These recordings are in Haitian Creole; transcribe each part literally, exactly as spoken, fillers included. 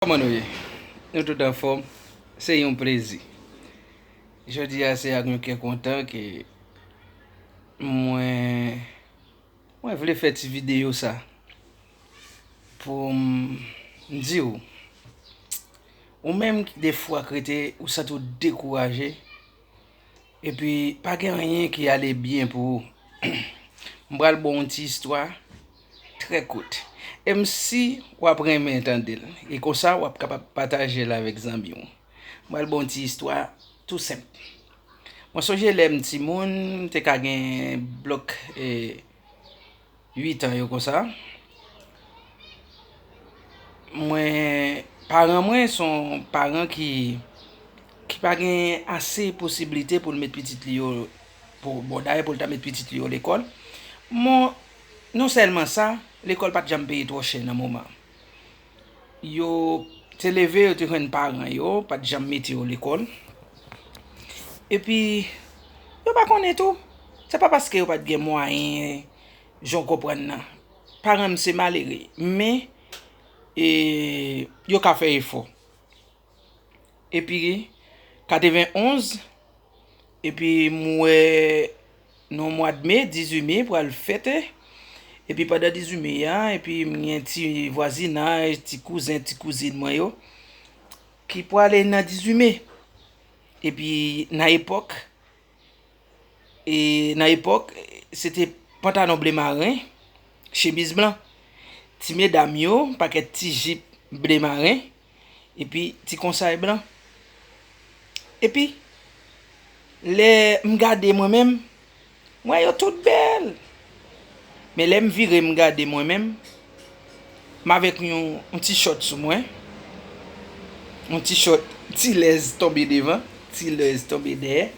Kòman nou ye? Nou tout anfòm? Se yon plezi. Jodi a se ak yon kè kontan ke mwen mwen vle fè ti videyo sa pou m di w, ou menm ki defwa k rete ou santi w dekouraje, epi pa gen anyen ki ale byen pou ou. M pral ba w yon ti istwa trè kout. E m si w ap renmen tande l. E konsa w ap kapab pataje l avèk zanmi w. M pral ba w yon ti istwa tou senp. Mwen sonje lè m timoun, m te ka gen blòk, e, uit an yo konsa. Mwen, paran mwen se yon paran ki, ki pa gen ase posiblite pou l met pitit li yo, pou, bon, dayè pou l ta met pitit li yo lekòl. Mon, non sèlman sa, lekòl pa t janm peye twò chè nan moman. Yo te leve, yo te jwenn paran yo, pa t janm mete yo lekòl. Epi, yo pa konnen tou. Se pa paske yo pa t gen mwayen, jan w konprann nan. Paran m se malere, men, e, yo ka fè efò. Epi, katrevenonz, epi m wè nan mwa de me, dizuit me pral fete. Epi pandan dizuit me a, epi m gen ti vwazinaj, ti kouzen, ti kouzin mwen yo, ki prale nan dizuit me. Epi nan epòk, e nan epòk, se te pantalon ble maren, chemiz blan. Ti medam yo, pakèt ti jip ble maren, epi ti konsay blan. Epi, lè m gade mwen menm, m wè yo tout bèl. Men lè m vire m gade mwen menm, m avèk yon, yon ti chòt sou mwen, yon ti chòt, ti lèz tonbe devan, ti lèz tonbe dèyè.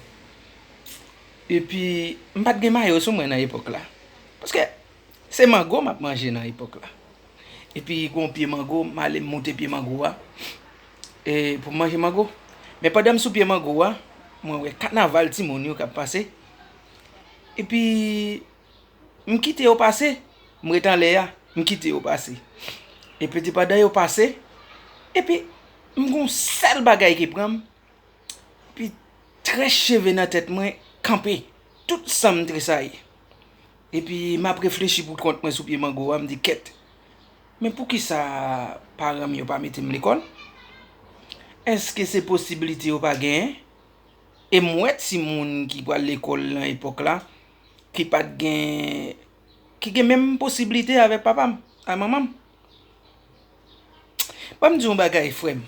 Epi, m pa t gen mayo sou mwen nan epòk la. Paske se mango m ap manje nan epòk la. Epi, gon pye mango, m ale m moute pye mango a, e, pou m manje mango. Men pandan m sou pye mango a, mwen wè kanaval timoun yo k ap pase. Epi, m kite yo pase, m ret anlè a, m kite yo pase. Epi, pandan yo pase, epi, m gon sèl bagay ki pran m, epi, très cheve nan tèt mwen kanpe. Tout san m tresayi. Epi, m ap reflechi pou kont mwen sou pye mango a, m di, "Kèt, men poukisa paran m yo pa mete m lekòl? Èske se posiblite yo pa genyen?" E m wè timoun ki pral lekòl nan epòk la, ki pa t gen, ki gen menm posiblite avèk papa m, ak manman m. Ban m di w yon bagay, frè m.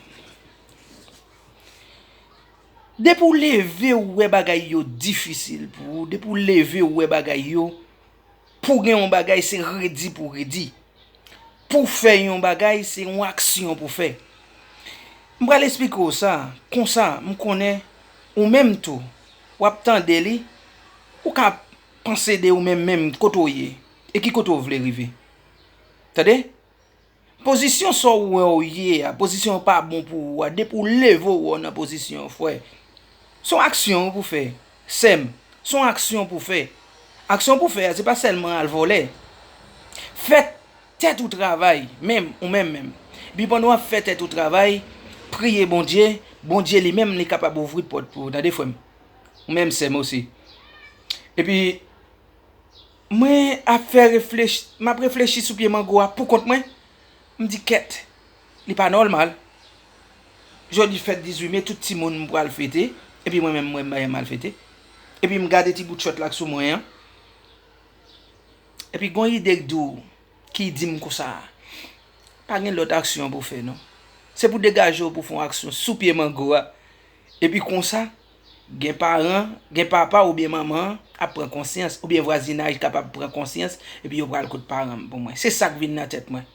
Depi w leve, w wè bagay yo difisil pou ou. Depi w leve, w wè bagay yo, pou w gen yon bagay, se redi pou w redi. Pou w fè yon bagay, se yon aksyon pou w fè. M pral esplike w sa, konsa, m konnen ou menm tou, w ap tande li, ou ka panse de ou menm menm, kote w ye, e ki kote w vle rive. Tande? Pozisyon sa w wè w ye a, pozisyon an pa bon pou ou a, depi w leve w wè w nan pozisyon an, frè, se yon aksyon pou w fè. Sè m, se yon aksyon pou w fè. Aksyon pou w fè a, se pa sèlman al vòlè. Fè tèt ou travay, menm, ou menm menm. Epi pandan w ap fè tèt ou travay, priye Bondye, Bondye li menm li kapab ouvri pòt pou ou, tande frè m. Ou menm sè m osi. Epi, mwen ap fè reflechi, m ap reflechi sou pye mango a pou kont mwen. M di, "Kèt, li pa nòmal. Jodi fèt dizuit me, tout timoun m pral fete, epi mwen menm, mwen, mwen mal fete." Epi m gade ti bout chòt la k sou mwen an. Epi gon ide k di w, ki di m konsa, "Pa gen lòt aksyon pou w fè, non. Se pou degaje w pou w fè yon aksyon sou pye mango a." Epi konsa, gen paran, gen papa oubyen manman ap pran konsyans, oubyen vwazinaj kapab pran konsyans, epi yo pral kot paran m pou mwen. Se sa k vin nan tèt mwen.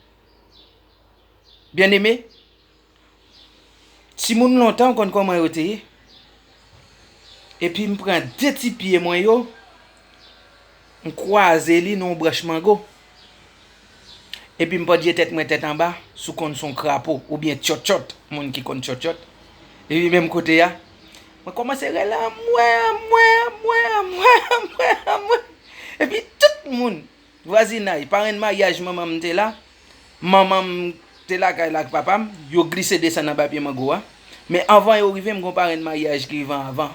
Byeneme, timoun lontan, w konn kòman yo te ye. Epi m pran de ti pye mwen yo, m kwaze li nan yon branch mango. Epi m pandye tèt mwen tèt anba, si w konn se yon krapo, oubyen tchòtchòt, moun ki konn tchòtchòt. Epi menm kote a, mwen kòmanse rele, "Anmwe, anmwe, anmwe, anmwe, anmwe, anmwe." Epi tout moun, vwazinay, parenn maryaj manman m te la, manman m lakay la ak papa m, yo glise desann anba pye mango a. Men anvan yo rive, m gon parenn maryaj ki rive anvan.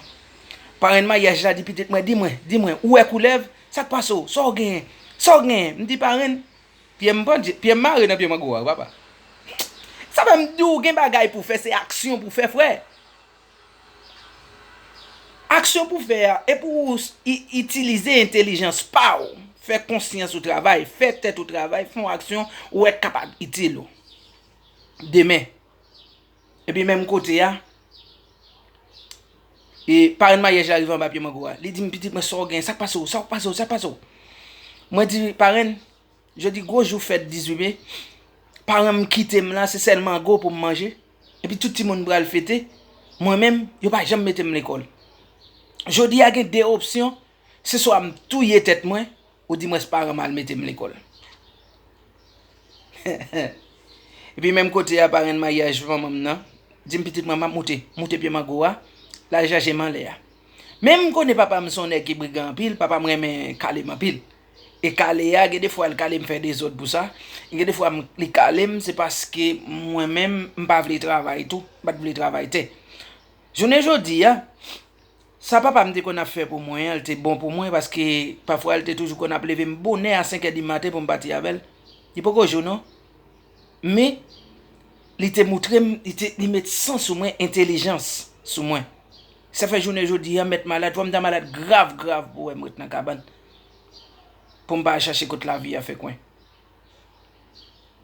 Parenn maryaj la di pitit mwen, di mwen, di mwen, ou wè koulèv? Sa k pase w? Sa w genyen? Sa w genyen? M di parenn, pye m pandye, pye m mare nan pye mango a, wi papa. Sa fè m di w gen bagay pou fè, se aksyon pou fè, frè. Aksyon pou fè a, e pou w s- i- itilize entèlijans pa w, fè konsyans ou travay, fè tèt ou travay, fè yon aksyon ou wè k kapab itil ou demen. Epi menm kote a, e parenn maryaj la rive anba pye mango a. Li di m, pitit mwen, sa w gen? Sa k pase w? Sa k pase w? Sa k pase w? Mwen di, parenn, jodi gwo jou fèt dizuit me, paran m kite m la, se sèl mango pou m manje. Epi tout timoun pral fete. Mwen menm, yo pa janm mete m lekòl. Jodi a gen de opsyon, se swa m touye tèt mwen, ou di mwens paran m al mete m lekòl. Epi menm kote a, parenn maryaj manman m nan, di m, pitit mwen, m ap moute, moute pye mango a, l al chache m anlè a. Men m konnen papa m se yon nèg ki brigan anpil, papa m renmen kale m anpil. E kale a, gen de fwa l kale m fè dezòd pou sa. Gen de fwa m- li kale m, se paske mwen menm, m pa vle travay tou, m pa t vle travay tè. Jounen jodi a, sa papa m te konn ap fè pou mwen an, li te bon pou mwen, paske pafwa li te toujou konn ap leve m bonè a senk è di maten pou m pati avè l. Li poko jou non. Men, li te moutre m, li te, li met san sou mwen, entèlijans sou mwen. Sa fè jounen jodi a, m mèt malad, fò m ta malad grav, grav pou wè m ret nan kabann. Pou m pa al chache kot lavi a fè kwen.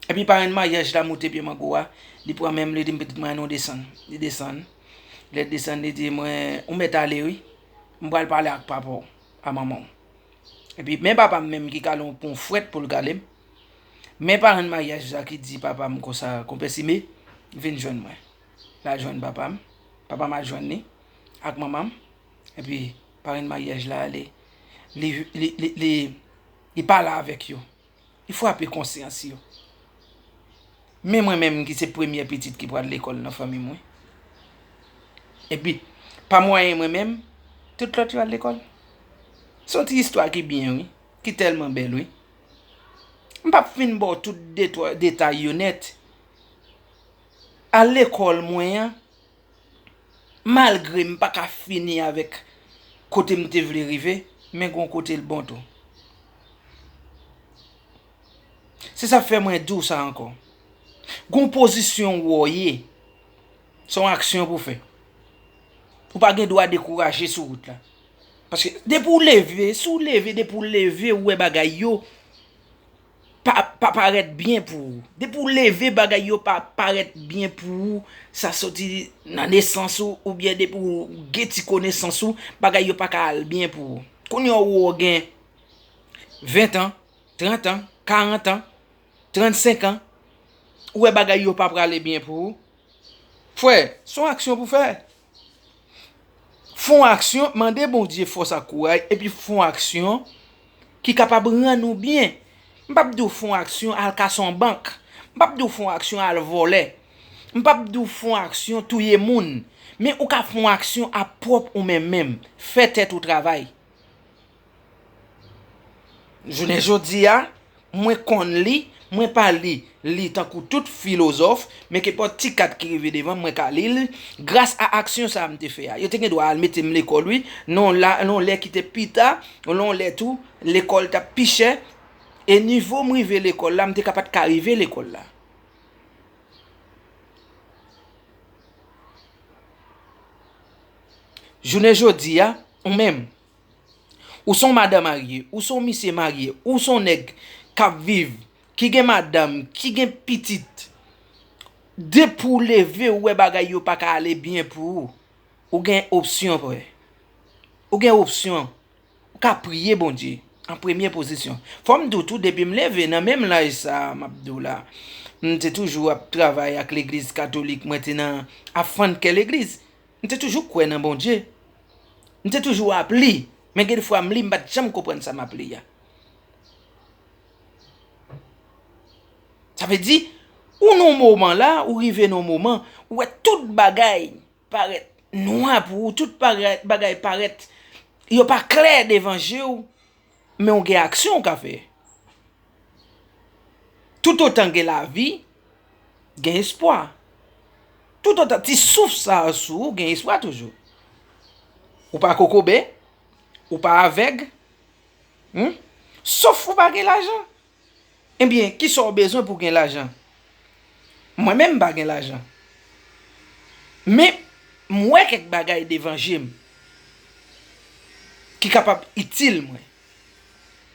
Epi parenn maryaj la moute pye mango a, li pran men m, li di m, pitit mwen, ann nou desann. Li desann. Lè l desann, li di mwen, ou mèt ale wi. M pral pale ak papa w, a manman w. Epi men papa m menm ki kale m pou yon fwèt pou l kale m. Men parenn maryaj la ki di papa m konsa, konpè Sime, vin jwenn mwen. L al jwenn papa m. Papa m al jwenn li ak manman m. Epi parenn maryaj la ale. Li, li, li, li, li pale avèk yo. Li frape konsyans yo. Men mwen menm ki se premyè pitit ki pral lekòl nan fanmi m, wi. Epi, pa mwayen mwen menm, tout lòt yo al lekòl. Se yon ti istwa ki byen, wi, ki tèlman bèl, wi. M p ap fin ba w tout detwa- detay yo nèt. Al lekòl mwen an, malgre m pa ka fini avèk kote m te vle rive, men gon kote l bon tou. Se sa k fè mwen di w sa ankò. Gon pozisyon w ye, se yon aksyon pou fè. Ou pa gen dwa dekouraje sou wout la. Paske depi w leve, si w leve, depi w leve, ou wè bagay yo pa, pa parèt byen pou ou. Depi w leve, bagay yo pa parèt byen pou ou, sa soti nan nesans ou, oubyen depi w gen ti konesans ou, bagay yo pa ka al byen pou ou. Kounye a ou gen ven an, trant an, karant an, trannsenk an, ou wè bagay yo pa prale byen pou ou. Frè, se yon aksyon pou fè. Fè yon aksyon, mande Bondye fòs ak kouraj, epi fè yon aksyon ki kapab rann ou byen. M p ap di w fè yon aksyon al kase yon bank. M p ap di w fè yon aksyon al vòlè. M p ap di w fè yon aksyon touye moun. Men ou ka fè yon aksyon ap pwòp ou menm menm. Fè tèt ou travay. Jounen jodi a, mwen konn li, mwen pa li li tankou tout filozòf, men kenpòt ti kat ki rive devan m, mwen ka li l. Gras a aksyon sa a m te fè a, yo te gen dwa al mete m lekòl, wi, nan yon la, nan yon lè ki te pita, nan yon lè tou, lekòl t ap pi chè, e nivo m rive lekòl la, m te ka pa t ka rive lekòl la. Jounen jodi a, ou menm, ou se yon madan marye, ou se yon misye marye, ou se yon nèg k ap viv, ki gen madanm, ki gen pitit, depi w leve, ou wè bagay yo pa ka ale byen pou ou, ou gen opsyon, frè. Ou gen opsyon. Ou ka priye Bondye an premye pozisyon. Fò m di w tou, depi m leve nan menm laj sa a, m ap di w la, m te toujou ap travay ak legliz katolik, mwen te nan ap fann kè legliz. M te toujou kwè nan Bondye. M te toujou ap li. Men gen de fwa m li, m pa t janm konprann sa m ap li a. Sa vle di, ou nan yon moman la, ou rive nan yon moman, ou wè tout bagay parèt nwa pou ou, tout bagay, bagay parèt, yo pa klè devan je w, men w gen aksyon w ka fè. Toutotan gen lavi, Gen espwa. Toutotan ti souf sa a sou ou, gen espwa toujou. Ou pa kokobe, ou pa avèg. Hmm? Sof ou pa gen lajan. Ebyen, kisa w bezwen pou w gen lajan? Mwen menm m pa gen lajan. Men, m wè kèk bagay devan je m ki kapab itil mwen.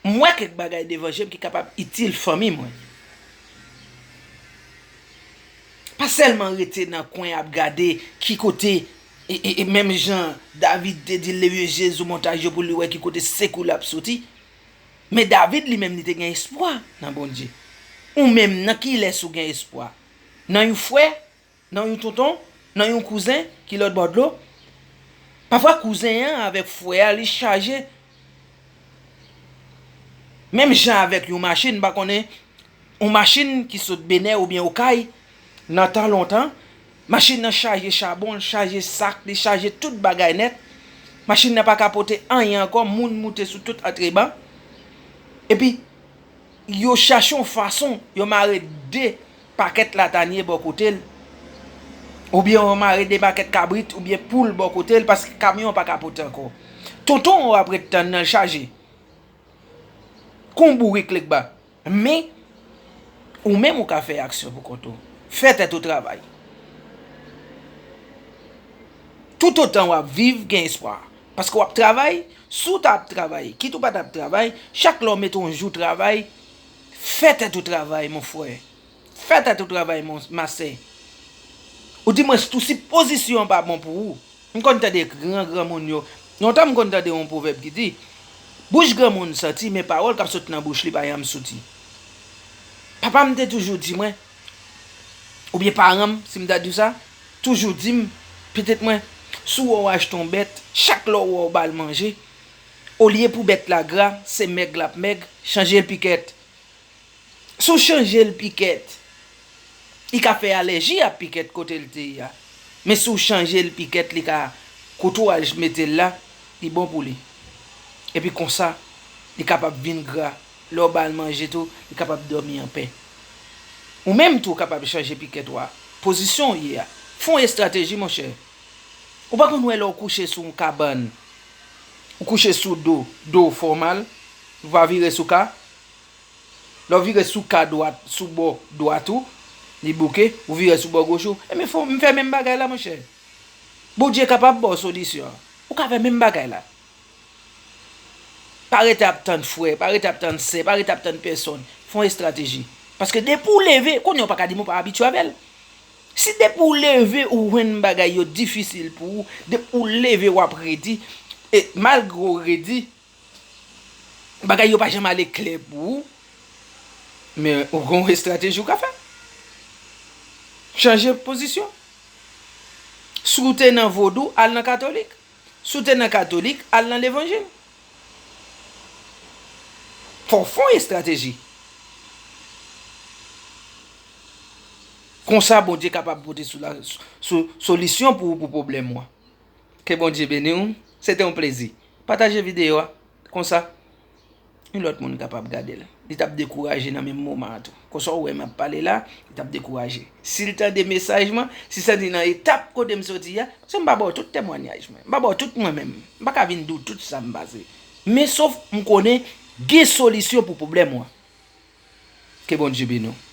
M wè kèk bagay devan je m ki kapab itil fanmi mwen. Pa sèlman rete nan kwen ap gade ki kote, e, e, e menm jan David te di l leve je sou montay yo pou li wè ki kote sekou l ap soti. Men David li menm li te gen espwa nan Bondye. Ou menm nan kilès ou gen espwa? Nan yon frè? Nan yon tonton? Nan yon kouzen ki lòt bò dlo? Pafwa kouzen an avèk frè a li chaje. Menm jan avèk yon machin, m pa konnen, yon machin ki sot Benè oubyen Okay, nan tan lontan, machin nan chaje chabon, l chaje sak, li chaje tout bagay nèt. Machin nan pa ka pote anyen ankò, moun moute sou tout antreban. Epi, yo chache yon fason, yo mare de pakèt latanye bò kote l, oubyen yo mare de pakèt kabrit oubyen poul bò kote l, paske kamyon an pa ka pote ankò. Tonton an w ap ret tann nan l chaje. Kon bourik Legba. Men, ou menm ou ka fè aksyon pou kont ou. Fè tèt ou travay. Toutotan w ap viv, gen espwa. Paske w ap travay, si w ta ap travay, kit ou pa t ap travay, chak lè w mete yon jou travay, fè tèt ou travay, mon frè. Fè tèt ou travay, mon, ma sè. Ou di mwen tou si pozisyon an pa bon pou ou. M konn tande gran granmoun yo. Lontan m konn tande yon pwovèb ki di, bouch granmoun santi, men pawòl k ap sot nan bouch li pa janm soti. Papa m te toujou di mwen, oubyen paran m, si m ta di w sa, toujou di m, pitit mwen, si w wè w achte yon bèt, chak lè w wè w ba l manje, olye pou bèt la gra, se mèg l ap mèg, chanje l pikèt. Si w chanje l pikèt, li ka fè alèji a pikèt kote l te ye a. Men si w chanje l pikèt, li ka, kote w al mete l la, li bon pou li. Epi konsa, li kapab vin gra. Lè w ba l manje tou, li kapab dòmi anpè. Ou menm tou w kapab chanje pikèt ou a. Pozisyon w ye a. Fè yon estrateji, monchè. Ou pa konn wè lè w kouche sou yon kabann, ou kouche sou do, do w fè w mal, ou pa vire sou ka. Lè w vire sou ka dwat, sou bò dwat ou, li bouke, ou vire sou bò goch ou. Ebyen, fò m fè menm bagay la, monchè. Bondye kapab ba w solisyon an. Ou ka fè menm bagay la. Pa rete ap tann frè, pa rete ap tann sè, pa rete ap tann pèsonn. Fè yon estrateji. Paske depi w leve, kounye a w pa ka di m ou pa abitye avè l. Si depi w leve, ou jwenn bagay yo difisil pou ou, depi w leve, w ap redi, e malgre w redi, bagay yo pa janm ale klè pou ou, men ou gen yon estrateji ou ka fè. Chanje pozisyon. Si w te nan vodou, al nan katolik. Si w te nan katolik, al nan levanjil. Fò w fè yon estrateji. Konsa, Bondye kapab pote sou la, sou, solisyon pou ou pou pwoblèm ou an. Ke Bondye beni w. Se te yon plezi. Pataje videyo a. Konsa, yon lòt moun kapab gade l. Li t ap dekouraje nan menm moman an tou. Konsa w wè m ap pale la, li t ap dekouraje. Si l tande mesaj mwen, si l santi nan etap kote m soti a, paske m pa ba w tout temwanyaj mwen, m pa ba w tout mwen menm. M pa ka vin di w tout sa m pase. Men sof m konnen gen solisyon pou pwoblèm ou an. Ke Bondye beni w.